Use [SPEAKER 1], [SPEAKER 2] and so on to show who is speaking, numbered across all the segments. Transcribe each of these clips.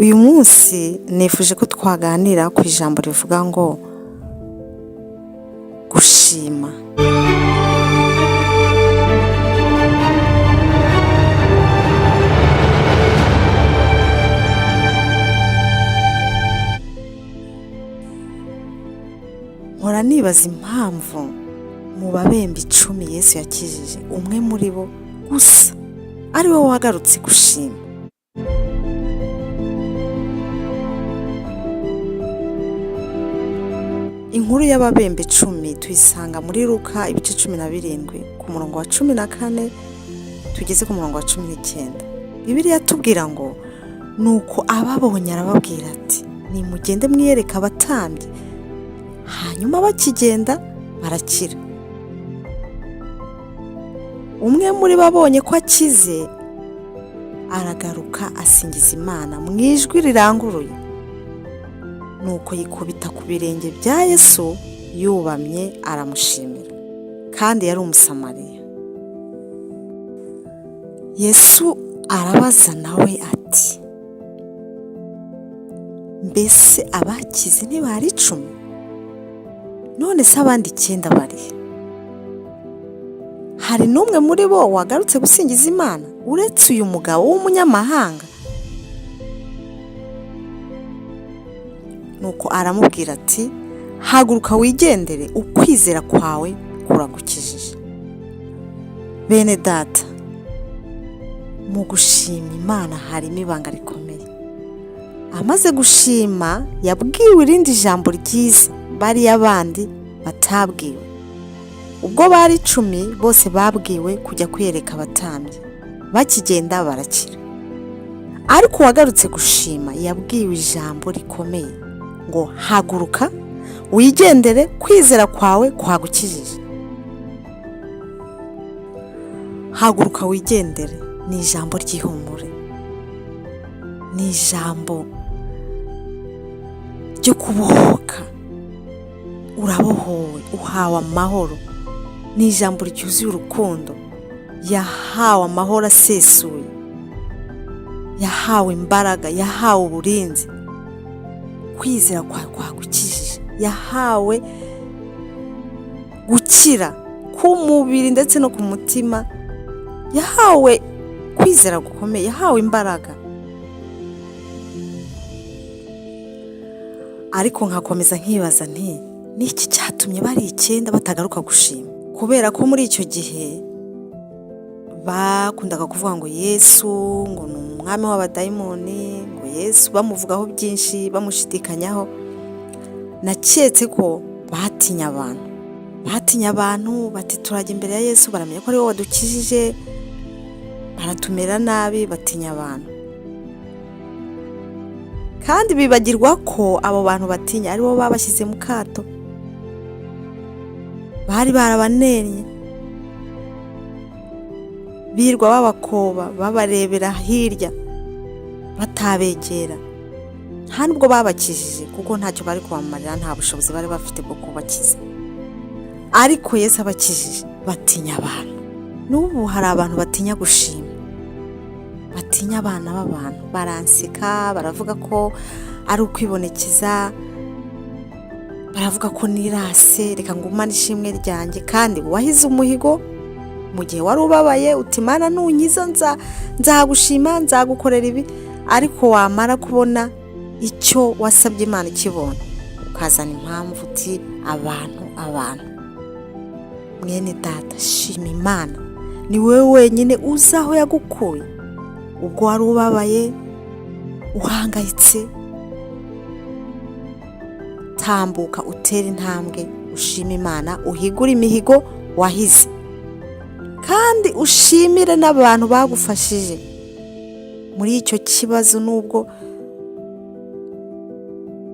[SPEAKER 1] Uyu munsi nifuje ko twaganira ku ijambo rivuga ngo gushima. Mpora nibaza impamvu mu babembe 10 Yesu yakijije umwe muri bo gusa ari we wagarutse gushima. Inkuru y'ababembe 10 tuyisanga muri Luka ibice 17 ku murongo wa 14 tugeze ku murongo wa 19. Bibiliya itubwira ngo nuko ababonye arababwira ati nimugende mwiyereke abatambyi, hanyuma bakigenda barakira. Umwe muri bo abonye ko akize aragaruka asingiza Imana mu ijwi riranguruye, nuko yikubita ku birenge bya Yesu yubamye aramushimira, kandi yari Umusamariya. Yesu arabaza nawe ati mbese abakize ntibari 10? None se abandi 9 bari? Hari n'umwe muri bo wagarutse gusingiza Imana uretse uyu mugabo w'umunyamahanga? Nuko aramubwira ati haguruka wigendere, ukwizera kwawe kuragukijije. Bene data, mu gushima Imana harimo ibanga rikomeye. Amaze gushima yabwiwe irindi jambo ryiza bariya bandi batabwiwe. Ubwo bari 10 bose babwiwe kujya kwiyereka abatambyi, bakigenda barakira. Ariko uwagarutse gushima yabwiwe ijambo rikomeye ngo haguruka wigendere, kwizera kwawe kwagukijije. Haguruka wigendere ni ijambo ry'ihumure, ni ijambo ryo kubohoka. Urabohowe, uhawe amahoro. Ni ijambo ryuzuye urukundo. Yahawe amahoro asesuye, yahawe imbaraga, yahawe uburinzi. Kwizera kwawe kwagukijije, yahawe gukira k'umubiri ndetse no ku mutima, yahawe kwizera gukomeye, yahawe imbaraga. Ariko nkakomeza nkibaza nti niki cyatumye bari 9 batagaruka gushima? Kubera ko muri icyo gihe bakundaga kuvuga ngo Yesu ngo ni umwami w'abadayimoni, ngo Yesu bamuvugaho byinshi, bamushidikanyaho. Naketse ko batinya abantu, batinya abantu bati turajya imbere ya Yesu baramenya ko ari we wadukijije, baratumera nabi, batinya abantu. Kandi bibagirwa ko abo bantu batinya aribo babashyize mu kato, bari barabanenye, birwa babakoba, babarebera hirya, batabegera. Nta nubwo babakijije kuko ntacyo bari kubamarira, nta bushobozi bari bafite bwo kubakiza. Ariko Yesu abakijije batinya abantu. N'ubu hari abantu batinya gushima, batinya abana b'abantu, baranseka, baravuga ko ari ukwibonekeza, baravuga ko nirase, reka ngumane ishimwe ryanjye. Kandi wahize umuhigo mu gihe wari ubabaye uti Mana nunkiza nzagushima, nzagukorera ibi, ariko wamara kubona icyo wasabye Imana ukibona ukazana impamvu uti abantu abantu. Mwene data, shima Imana, ni wowe wenyine uzi aho yagukuye. Ubwo wari ubabaye, uhangayitse, tambuka utere intambwe, ushime Imana, uhigure imihigo wahize, kandi ushimire n'abantu bagufashije muri icyo kibazo. Nubwo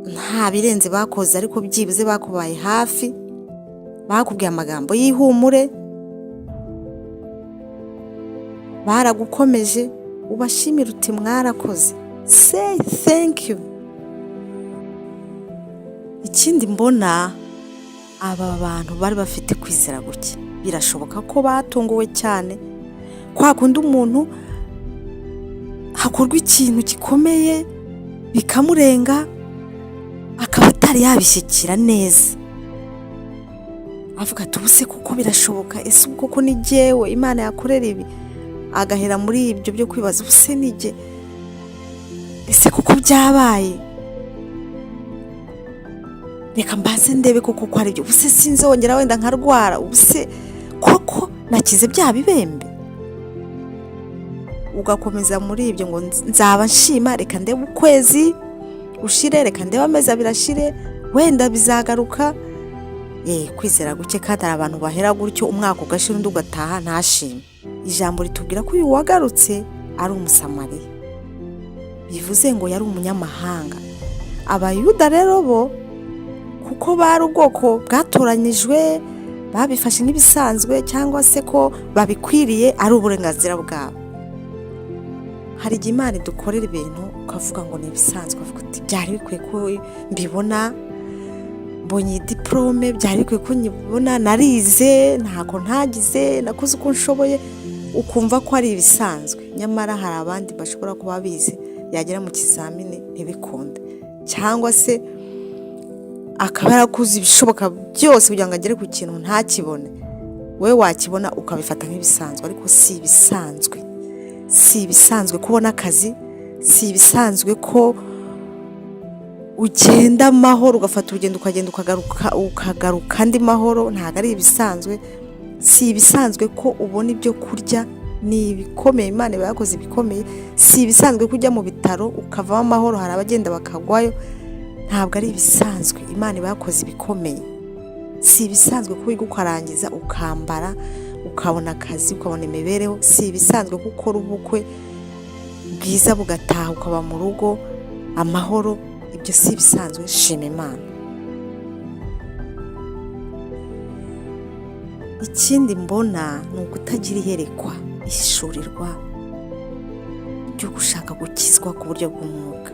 [SPEAKER 1] nta birenze bakoze, ariko byibuze bakubaye hafi, bakubwiye amagambo y'ihumure, baragukomeje, ubashimire uti mwarakoze, say thank you. Ikindi mbona aba bantu bari bafite kwizera guke, birashoboka ko batunguwe cyane. Kwa kundi umuntu hakorwa ikintu gikomeye Bikamurenga, akaba atari yabishyikira neza, avuga ati: "Ubu se kuko birashoboka? Ese ubu koko ni jyewe Imana yakorera ibi?" Agahera muri ibyo byo kwibaza: "Ubu se ni jye? Ese kuko byabaye? Reka mbanze ndebe koko ko ari byo. Ubu se sinzongera wenda nkarwara? Ubu se koko nakize bya bibembe?" Ugakomeza muri ibyo ngo: "Nzaba nshima, reka ndebe ukwezi ushire, reka ndebe amezi 2 ashire, wenda bizagaruka." Kwizera guke. Kandi hari abantu bahera gutyo, umwaka ugashira, undi ugataha, ntashime. Ijambo ritubwira ko uyu wagarutse ari Umusamariya, bivuze ngo yari umunyamahanga. Abayuda rero bo, kuko bari ubwoko bwatoranyijwe, babifashe nk'ibisanzwe cyangwa se ko babikwiriye, ari uburenganzira bwabo. Hari igihe Imana idukorera ibintu ukavuga ngo ni ibisanzwe, ukavuga uti: "Byari bikwiye ko mbibona, mbonye iyi diporome, byari bikwiye ko nyibona, narize, ntabwo ntagize, nakoze uko nshoboye." Ukumva ko ari ibisanzwe, nyamara hari abandi bashobora kuba bize, yagera mu kizamini ntibikunde, cyangwa se akaba yarakoze ibishoboka byose kugira ngo agere ku kintu ntakibone. Wowe wakibona ukabifata nk'ibisanzwe, ariko si ibisanzwe. Si ibisanzwe kubona akazi, si ibisanzwe ko ugenda amahoro, ugafata urugendo ukagenda ukagaruka, ukagaruka andi mahoro. Ntabwo ari ibisanzwe. Si ibisanzwe ko ubona ibyo kurya, ni ibikomeye, Imana iba yakoze ibikomeye. Si ibisanzwe ko ujya mu bitaro ukavamo amahoro, hari abagenda bakagwayo. Ntabwo ari ibisanzwe, Imana iba yakoze ibikomeye. Si ibisanzwe ko wiga ukarangiza, ukambara, ukabona akazi, ukabona imibereho. Si ibisanzwe ko ukora ubukwe bwiza bugataha, ukaba mu rugo amahoro. Ibyo si ibisanzwe. Shima Imana. Ikindi mbona ni ukutagira iyerekwa, ihishurirwa ryo gushaka gukizwa ku buryo bw'umwuka.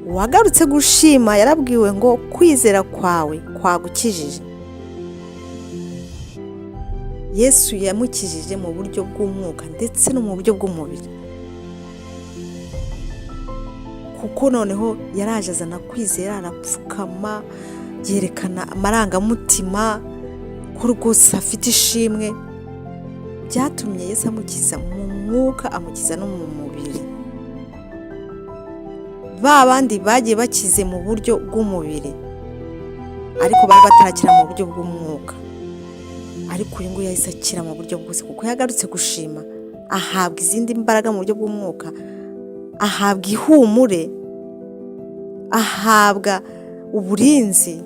[SPEAKER 1] Uwagarutse gushima yarabwiwe ngo: "Kwizera kwawe kwagukijije." Yesu yamukijije mu buryo bw'umwuka ndetse no mu buryo bw'umubiri, kuko noneho yaraje azana kwizera, arapfukama, yerekana amarangamutima ko rwose afite ishimwe. Byatumye Yesu amukiza mu mwuka, amukiza no mu mubiri. Ba bandi bagiye bakize mu buryo bw'umubiri, ariko bari batarakira mu buryo bw'umwuka, ariko uyu nguyu yahise akira mu buryo bwose, kuko yagarutse gushima, ahabwa izindi mbaraga mu buryo bw'umwuka, ahabwa ihumure, ahabwa uburinzi,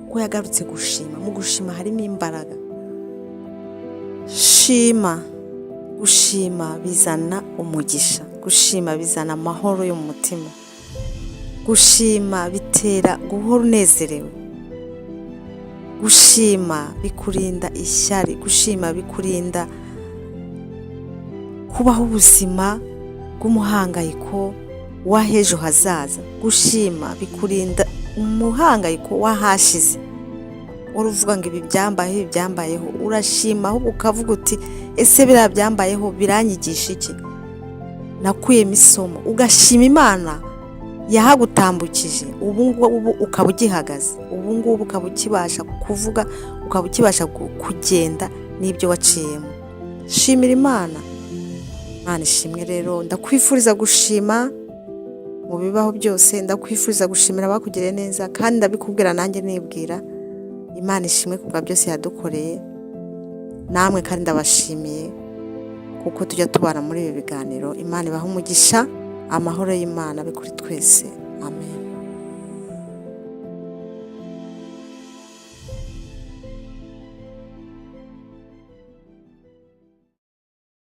[SPEAKER 1] kuko yagarutse gushima. Mu gushima harimo imbaraga. Shima. Gushima bizana umugisha, gushima bizana amahoro yo mu mutima, gushima bitera guhora unezerewe, gushima bikurinda ishyari, gushima bikurinda kubaho ubuzima bw'umuhangayiko w'ahejo hazaza, gushima bikurinda umuhangayiko w'ahashize. Wari uvuga ngo: "Ibi byambayeho, ibi byambayeho." Urashima ahubwo ukavuga uti: "Ese biriya byambayeho biranyigisha iki? Nakuyemo isomo." Ugashima Imana yahagutambukije, ubu ngubu ukaba ugihagaze, ubu ngubu ukaba ukibasha kuvuga, ukaba ukibasha kugenda n'ibyo waciyemo. Shimira Imana. Imana ishimwe. Rero ndakwifuriza gushima mu bibaho byose, ndakwifuriza gushimira abakugiriye neza, kandi ndabikubwira nanjye nibwira. Imana ishimwe ku bwa byose yadukoreye. Namwe kandi ndabashimiye kuko tujya tubana muri ibi biganiro. Imana ibaha umugisha. Amahoro y'Imana abe kuri twese. Amen.